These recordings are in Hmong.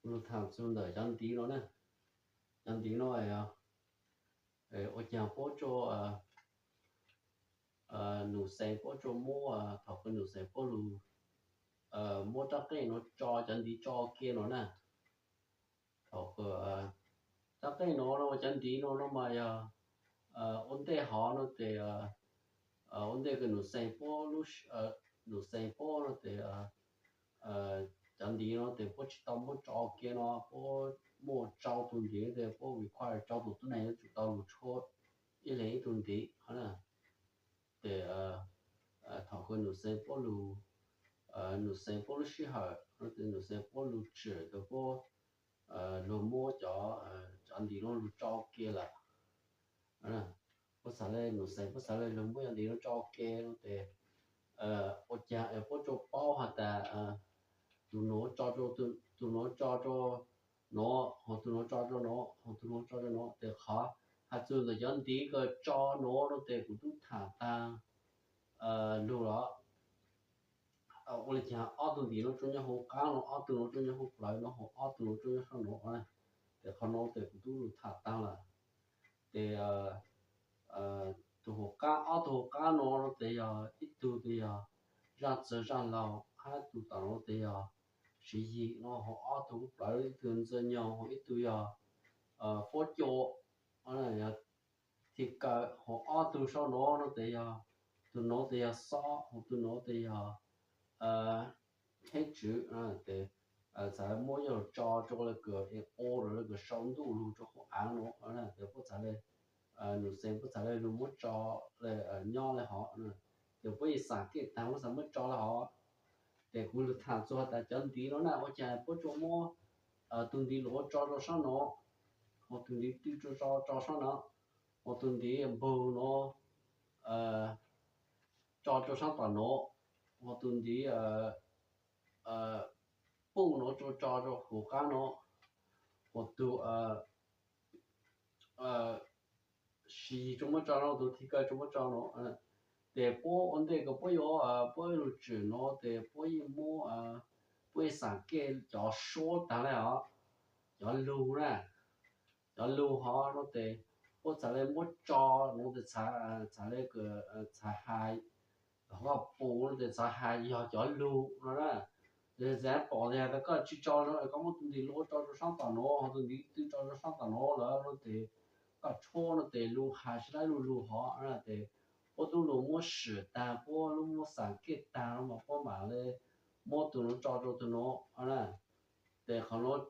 Kuv lug tham txug ntawm cov ntiv no na. Cov ntiv no ua caag puab tsuas, num xees puab tsuas muab, thaum kws num xees puab lug muab rab qeej no tso cov ntiv tso ke no na. Thaum kws rab qeej no, no cov ntiv no no mas yog ua ntej hov no tes, ua ntej kws num xees puab lub, num xees puab no tes, cov ntiv no tes puab tsis tau muab tso ke no, puab muaj tsau tug ntiv tes puab require tsau tug tuab neeg yuav tsum tau lug tshuab ib leeg ib tug ntiv hov na. Tes thaum kws num xees puab lug, num xees puab lub sij hawm no tes num xees puab lug tsim tes puab lug muab cov, cov ntiv no lug tso ke lawm. Puab xaav le num xees, puab xaav le lug muab cov ntiv no tso ke no tes ua caag puab tsuas paub has tas tug nuav tso, tug nuav tso rua nuav, ho tug nuav tso rua nuav, ho tug nuav tso rua nuav. Tes qhov has txug ntawm cov ntiv kws tso nuav no tes kuv tub tham taag lug los. Ua le caag ob tug ntiv no tsuas nyob huv qaab no, ob tug no tsuas nyob huv plawv no, ho ob tug no tsuas nyob sab nuav. Tes qhov nuav tes kuv tub lug tham taag lawm. Tes tug huv qaab, ob tug huv qaab no no tes yog ib tug tes yog zaaj txag zaaj laug, hab tug tom no tes yog siv yig no, ho ob tug huv plawv ib tug ntxawg nyoog, ho ib tug yog fuab cua, yog thim kaw, ho ob tug sab nuav no tes yog, tug nuav tes yog xob, ho tug nuav tes yog hib tswv. Tes txhad le muab coj lug tso rua le kws in order le kws sau ntuj lug rua huv aav no tes puab txhad le, num xees puab txhad le lug muab tso le nyob le hov. Tes puab yeej xaam kej taag puab xaav muab tso le hov. Tes kuv lug tham txug has tas cov ntiv no na ua caag puab tsuas muab tug ntiv luav tso rua sab nuav, ho tug ntiv twg tso, tso, tso sab nuav, ho tug ntiv npug nuav tso rua sab tom nuav, ho tug ntiv puj nuav tso, tso rua huv qaab nuav, ho tug siv yig tsuas muab tso nuav, tug thim kaw tsuas muab tso nuav. Tes puab ua ntej kws puab yuav, puab lug tswm nuav tes puab yeej muab, puab yeej xaam kej cov suab taag le os, cov lug na, cov lug hov no tes puab txhad le muab tso nuav tes txhad, txhad le kws txhad has, ho koj pum no tes txhad has yog cov lug no na. Tes example tas koj tsi tso no, koj muab tug ntiv luav tso rua sab tom nuav, ho tug ntiv twg tso rua sab tom nuav lawm no tes koj tshuab no tes lug has sib laib lug lug hov na. Tes puab tub lug muab swm taag, puab lub muab xaam kej taag no mas puab maam le muab tug nuav tso rua tug nuav na. Tes qhov nuav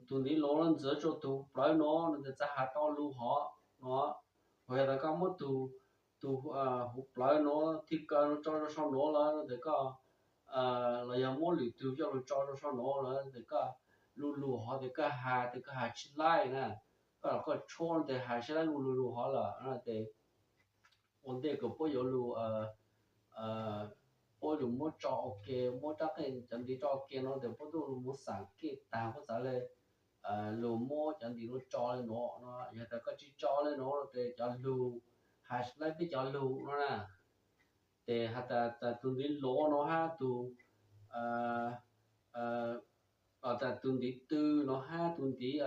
tug ntiv luav no ntxiv rua tug plawv nuav no tes txhad has tau lug hov no. Ho yog tas koj muab tug, tug huv plawv nuav thim kaw nuav tso rua sau nuav lawm no tes koj, los yog muab lwm tug coj lug tso rua sau nuav lawm tes koj lug lug hov tes koj has tes koj has tsi laib na. Koj los koj tshuab no tes has sib laib lug lug lug hov lawm na. Tes ua ntej kws puab yuav lug, puab lug muab tso ua ke, muab rab qeej cov ntiv tso ua ke no tes puab tub lug muab xaam kej taag puab txhad le lug muab cov ntiv nuav tso le nuav no. Yog tas koj tsi tso le nuav no tes cov lug, has sib laib peb cov lug no na. Tes has tas tas tug ntiv luav no hab tug, tas tug ntiv twg no hab tug ntiv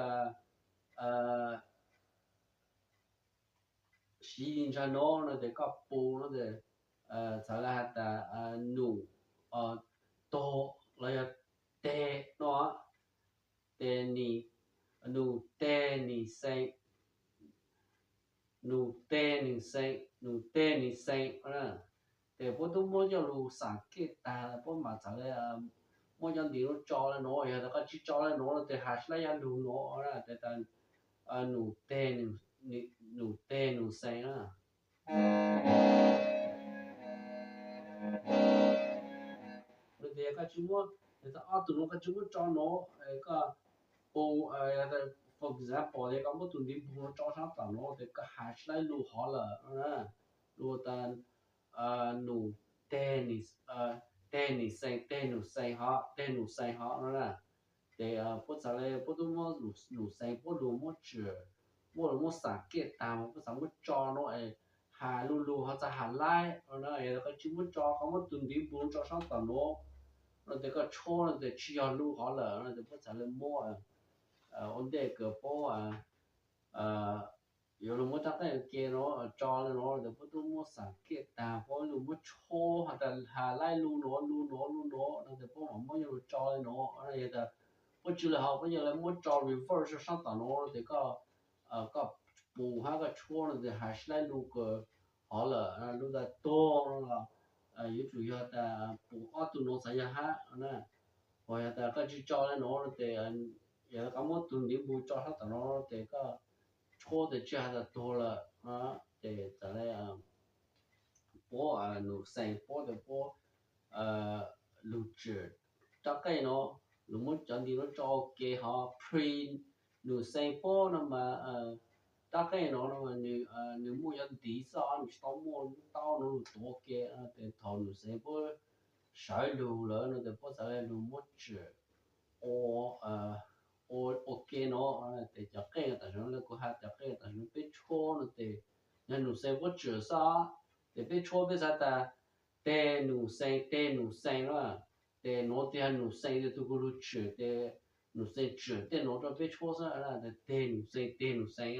siv yig ntsag no no tes koj pum no tes txhad le has tas num tog los yog teg no, tes num teg nim xeem, num teg nim xeem, num teg nim xeem. Tes puab tub muab coj lug xaam kej taag puab maam txhad le muab cov ntiv nuav tso le nuav, yog tas koj tsi tso le nuav no tes has sib laib yog lug nuav na. Tes tas num teg, num teg num xeem na. Tes yog koj tsi muab, yog tas ob tug nuav koj tsi muab tso nuav, koj pum, for example yog koj muab tug ntiv npug nuav tso sab tom nuav tes koj has sib laib lug hov lawm na. Lug tas num teg, teg nim xeem, teg num xeem hov, teg num xeem hov no na. Tes puab txhad le puab tub muab num xeem puab lug muab tswm, puab lug muab xaam kej taag mas puab txhad muab tso nuav es has lug lug hov txhad has laib no na. Yog koj tsi muab tso, koj muab tug ntiv npug tso sab tom nuav no tes koj tshuab no tes tsis yog lub hov lawm no tes puab txhad le muab ua ntej kws puab yuav lug muab rab qeej ua ke no tso le no tes puab tub muab xam kiaj tag puab lug muab tshuab has tas has laib lub no lub no lub no no tes puab mam muab yog lug tso le no. Yog tas puab tsis le hov puab yog le muab tso reverse sab tom no tes koj pum hab koj tshuab no tes has sib laib lub kws hov lawm lub tas tuag no los yuav tsum yog tas pum ob tug no xav yog hab na. Ho yog tas koj tsis tso le no no tes yog koj muab tug ntiv npu tso sab tom no tes koj tshuab tes tsis has tas tuag lawm no tes txawm le puab num xees puab tes puab lug tswm rab qeej no, lug muab cov ntiv no tso ua ke hov pre num xees puab no mas rab qeej no no mas nws muaj cov ntiv xwb nws tsis tau muaj lub taub no lug tuav ua ke. Tes thaum num xees puab sawv lug lawm no tes puab txawm le lug muab tswm ua ua ke no tes cov qeej tam sim no le kuv has cov qeej tam sim no peb tshuab no tes yog num xees puab tswm xwb tes peb tshuab peb xav tas teg num xees teg num xees no tes nuav tes yog num xees tes tug kuv lug tswm tes num xees tswm tej nuav rau peb tshuab xwb tes teg num xees teg num xees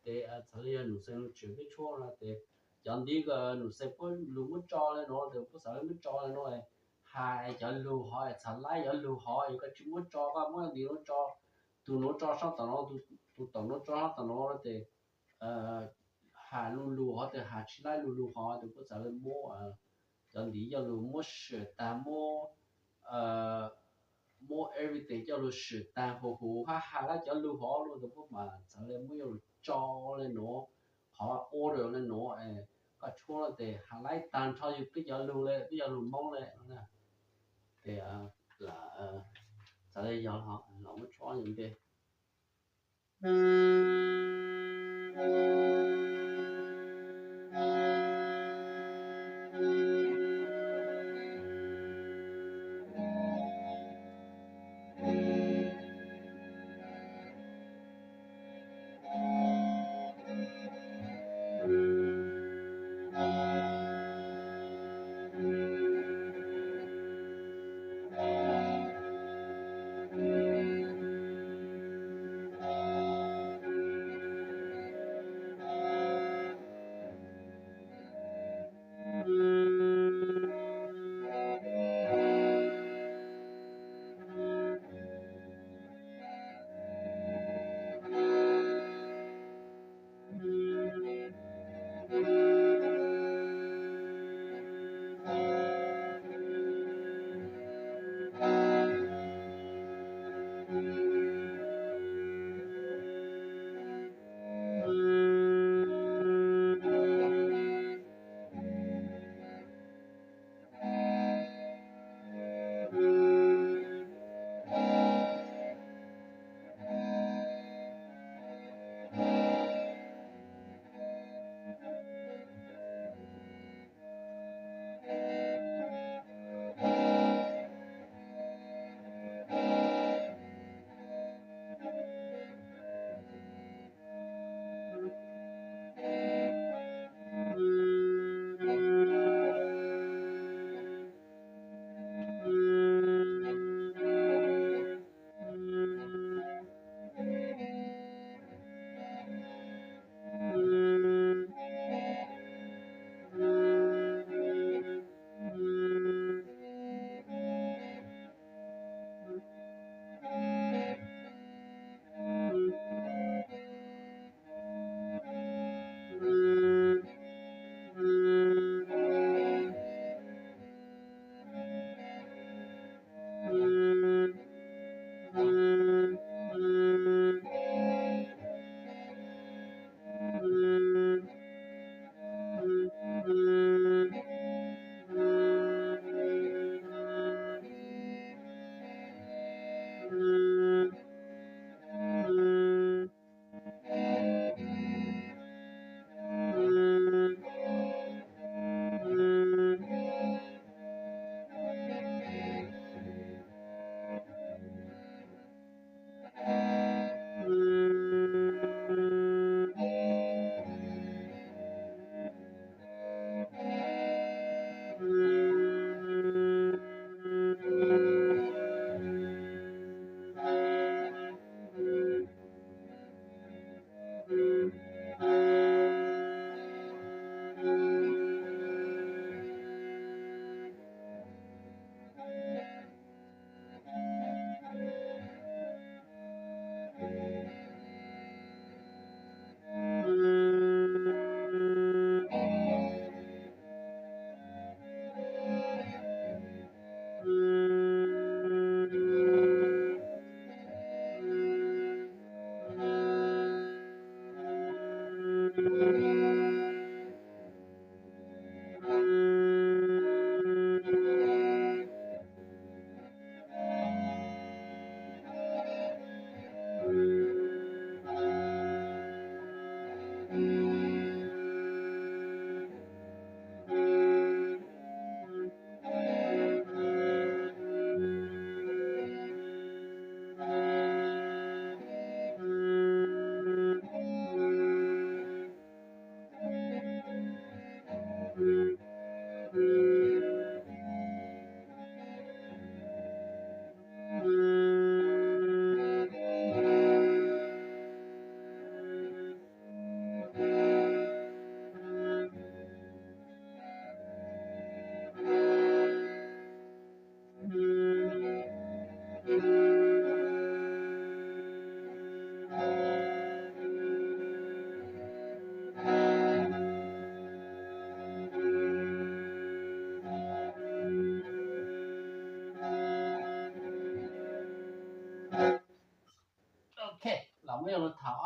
tes txhad le yog num xees lug tswm peb tshuab no tes cov ntiv ko num xees puab lug muab tso le no tes puab xav le muab tso le no has cov lug hov txhad laib cov lug hov yog koj tsis muab tso koj muab ntiv nuav tso, tug nuav tso sab tom no, tug tom nuav tso sab tom no tes has lub lug hov tes has tsis laib lub lug hov tes puab txawm le muab cov ntiv coj lug muab swm tag muab muab everything coj lug swm tag huv huv hab has laib cov lug hov lug tes puab mam txawm le muab yuav lug tso le nuav, qhov order le nuav, koj tshuab tes has laib tag nrho yug peb cov lug le peb cov lug Moob le no na. Tes lam txawm le yog los muab tshuab yug npe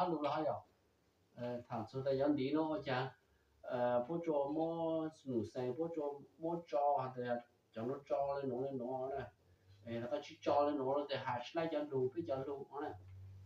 Hab lug los hab yog, tham txug tas yog ntiv nuav ua caag puab tsuas muab num xees puab tsuas muab tso has tas cov nuav tso le nuav le nuav na, es koj tsi tso le nuav los tes has tsi laib cov lug peb cov lug no na.